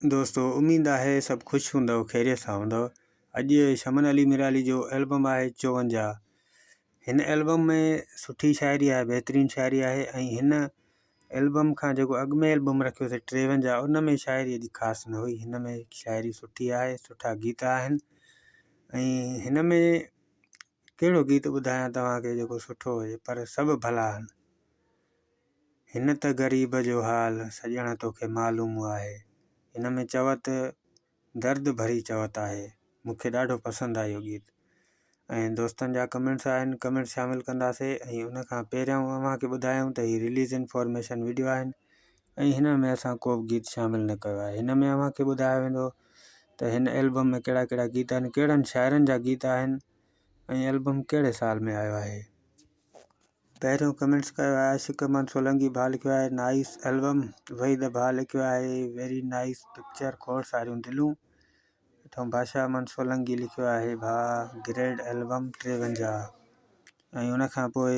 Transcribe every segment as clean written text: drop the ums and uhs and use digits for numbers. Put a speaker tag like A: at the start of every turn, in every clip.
A: دوستو اميد آهي سڀ خوش هوندؤ خيريت سان هوندؤ اڄ شمن علي ميرالي جو البم آهي 54 هن البم ۾ سٺي شاعري آهي بهترين شاعري آهي ۽ هن البم کان جيڪو اڳ ۾ البم رکيوسي 53 ان ۾ شاعري ايڏي خاص نه هئي هن ۾ شاعري سٺي آهي سٺا گيت آهن ۽ هن ۾ ڪهڙو گيت ٻڌايان توهان کي جيڪو سٺو هجي پر سڀ ڀلا آهن. هن ته غريب جو حال سڄڻ توکي معلوم آهي. هن ۾ چوت درد ڀري چوت آهي. مون کي ڏاڍو پسند آيو گيت ۽ دوستن جا ڪمينٽس آهن ڪمينٽس شامل ڪنداسي ۽ ان کان پهريان اوهان کي ٻڌايون ته هي رليز انفارميشن وڊيو آهن ۽ هن ۾ اسان ڪو به گيت شامل نه ڪيو آهي هن ۾ اوهان کي ٻڌايو ويندو ته هن البم ۾ ڪهڙا ڪهڙا گيت آهن ڪهڙن شاعرن جا گيت آهن ۽ البم ڪهڙي سال ۾ آيو آهي. پهريون ڪمينٽس ڪيو آهي عاشق احمد سولنگي ڀاء لکيو آهي نائيس البم وحيد ڀاء لکيو آهي ويري نائيس پڪچر کوڙ ساريون دلون هيٺان بادشاهه احمد سولنگي لکيو آهي ڀاء گريڊ البم 53 ۽ ان کان پوء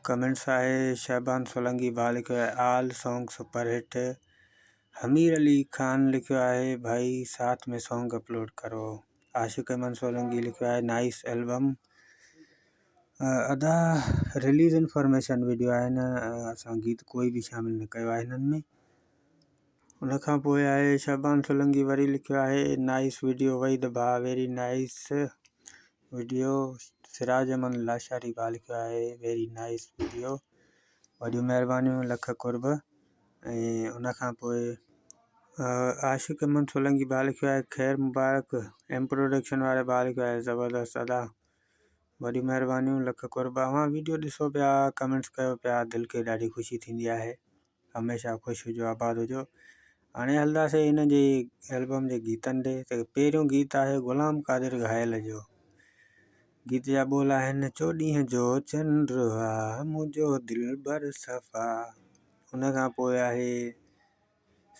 A: ڪمينٽس آهي شعبان سولنگي ڀاء لکيو آهي all song super hit Hamir Ali Khan لکيو آهي ڀائي ساٿ ۾ سانگ اپلوڊ ڪرو عاشق احمد سولنگي لکيو آهي نائيس البم ادا رليز انفارميشن وڊيو آهي نه اسان گيت ڪوئي به شامل نه ڪيو آهي هنن ۾ ان کان پوء آهي شعبان سولنگي وري لکيو آهي نائيس وڊيو وحيد ڀاء ويري نائيس وڊيو سراج احمد لاشاري ڀاء لکيو آهي ويري نائيس وڊيو وڏيون مهربانيون لک قرب ۽ ان کان پوء عاشق احمد سولنگي ڀاء لکيو آهي خير مبارڪ ايم پروڊڪشن واري ڀاء لکيو آهي زبردست ادا وڏيون مهربانيون لک قرب اوهان ويڊيو ڏسو پيا ڪمينٽس ڪيو پيا دل کي ڏاڍي خوشي ٿيندي آهي هميشه خوش هجو آباد هجو هاڻي هلنداسين هن جي البم جي گيتن ڏي ته پهريون گيت آهي غلام قادر گهايل جو گيت جا ٻول آهن چوڏهينء جو چنڊ آ منهنجو دلبر صفا ان کان پوء آهي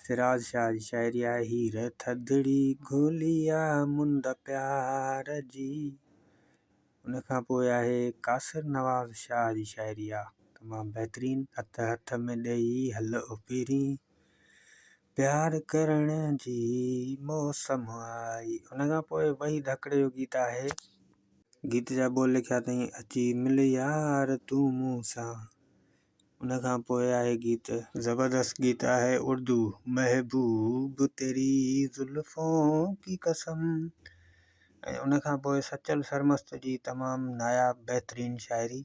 A: سراج شاهه جي شاعري آهي هير ٿڌڙي گهولي آ مند پيار جي ان کان پوء آهي قاصر نواز شاهه جي شاعري آ تمام بهترين هٿ هٿ ۾ ڏئي هل او پرين پيار ڪرڻ جي موسم آئي ان کان پوء وحيد هڪڙي جو گيت آهي. گيت جا ٻول لکيا اٿئي اچي مل يار تون مون سان ان کان پوء آهي گيت. زبردست گيت آهي اردو محبوب تيري زلفون ڪي قسم ۽ ان کان پوء سچل سرمست جي تمام ناياب بهترين شاعري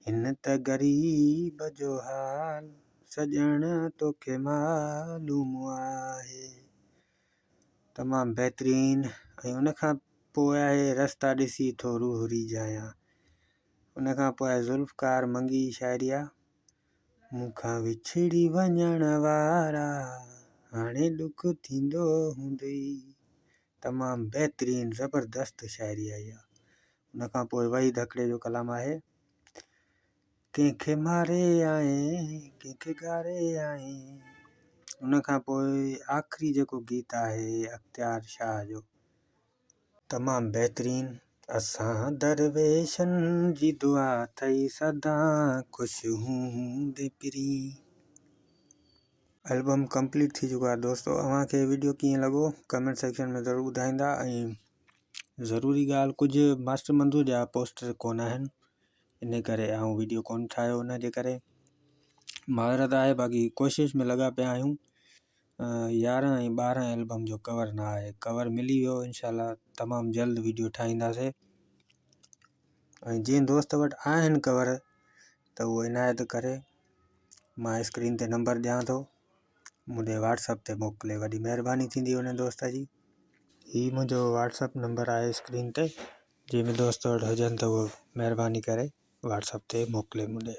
A: هن ته غريب جو حال سڄڻ توکي معلوم آهي تمام بهترين ۽ ان کان پوء آهي رستا ڏسي ٿو روح ريجهايان ان کان پوء ذوالفقار منگي جي شاعري آ. مون کان وڇڙي وڃڻ وارا هاڻي ڏک ٿيندو هوندئي. تمام بهترين زبردست شاعري آ اها. ان کان پوء وحيد هڪڙي جو ڪلام آهي. ڪنهن کي ماري آئين ڪنهن کي ڳاري آئين. ان کان پوء آخري جيڪو گيت آهي اختيار شاهه جو. تمام بهترين اسان درويشن جي دعا اٿئي سدا خوش هوندين پرين. البم ڪمپليٽ ٿي چڪو آهي دوستو اوهان کي وڊيو ڪيئن لڳو ڪمينٽ سيڪشن ۾ ضرور ٻڌائيندا ۽ ضروري ڳالهه ڪجهه ماسٽر منظور جا پوسٽر ڪونه آهن ان ڪري آئون وڊيو ڪونه ٺاهيو ان جي ڪري معذرت آهي باقي ڪوشش ۾ لڳا پيا آهيون 11 ۽ 12 البم جو ڪور نه آهي ڪور ملي ويو انشاء الله تمام جلد ويڊيو ٺاهينداسي ۽ جنهن دوست وٽ آهن ڪور ته اهو عنايت ڪري مان اسڪرين تي نمبر ڏيان ٿو منهنجي واٽس اپ تي موڪلي وڏي مهرباني ٿيندي ان دوست جي هي منهنجو واٽس اپ نمبر آهي اسڪرين تي جنهن به دوست وٽ هجن ته اهو مهرباني ڪري واٽس اپ تي موڪلي مون ڏي.